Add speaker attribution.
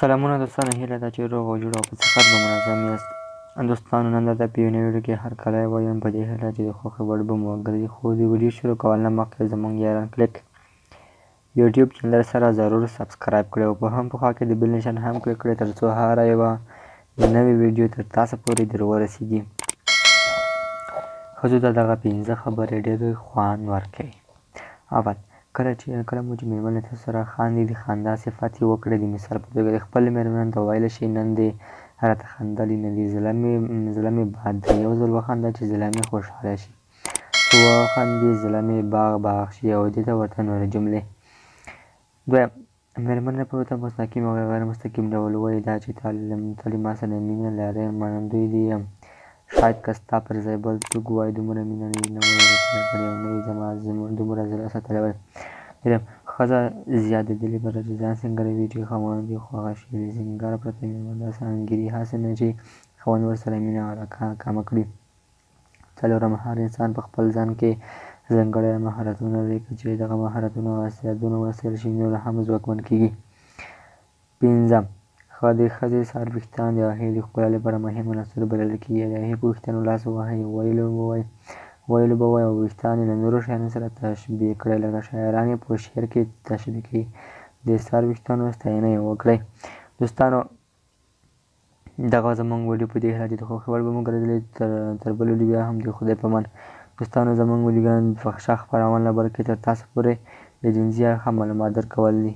Speaker 1: سلامونه دوستانو، هیله ده چې روغ او جوړ او په صحت به منظم یاست. دوستانو، نن درته په یو نوي ویډیو کې هرکلی وایم، په دې هیله چې د خوښې وړ به مو وګرځي. خو د ویډیو شروع کول نه مخکې زمونږ یاران کلیک یوټیوب چینل سره ضرور سبسکرایب کړئ او په هم په خوا کې د بیل نشان هم کلیک کړئ، ترڅو هره یوه نوې ویډیو تر تاسو پورې در ورسیږي. ښځو ته دغه 5 خبرې ډېرې خوند ورکوي. اول، کله چې کله مو چې مېرمن له تاسو سره خاندي، د خندا صفت یې وکړئ. د مثال په توګه د خپلې مېرمنې ته ویلی شئ: نن دې راته خندلي نه دي، زړه مې بد دی، یو ځل وخنده چې زړه مې خوشحاله شي، چې وخندي زړه مې باغ باغ شي، او دې ته ورته نورې جملې. دویم، مېرمن په ته مستقیم او غیر مستقیم ډول وایي دا چې ته له ما سره مینه لرې، منندوی دې یم. شاید که ستا پر ځای بل څوک وای، دومره مینه یې نه وای راسره کړې او نه یې زما دومره زړه ساتلی وای. دریم، ښځه زیات د دې لپاره چې ځان سینګاروي چې خاوند یې خوښ شي. له سینګار پرته مېرمن داسې انګېري هسې نه چې خاوند ورسره مینه او علاقه کمه کړي. څلورم، هر انسان په خپل ځان کې ځانګړي مهارتونه لري، که چېرې دغه مهارتونه او استعدادونه وستایل شي، نور هم ځواکمن کېږي. پنځم، د ښځې سر ویښتان د هغې د ښکلا لپاره مهم عنصر بلل کېږي. د هغې په ویښتانو لاس ووهئ، ویلو به وایي او ویښتان یې له نورو شیانو سره تشبیه کړئ، لکه شاعران یې په شعر کې تشبیه کوي. د سر ویښتانو ستاینه یې وکړئ. دوستانو، دغه زمونږ ویډیو، په دې هیله چې د خوښې وړ به مو ګرځېدلې. تر بل ویډیو بیا هم د خدای په امان. دوستانو، زمونږ ویډیوګانې د فحشا خپرولو له برکې تر تاسو پورې د جنسي اړخه معلومات درکول دي.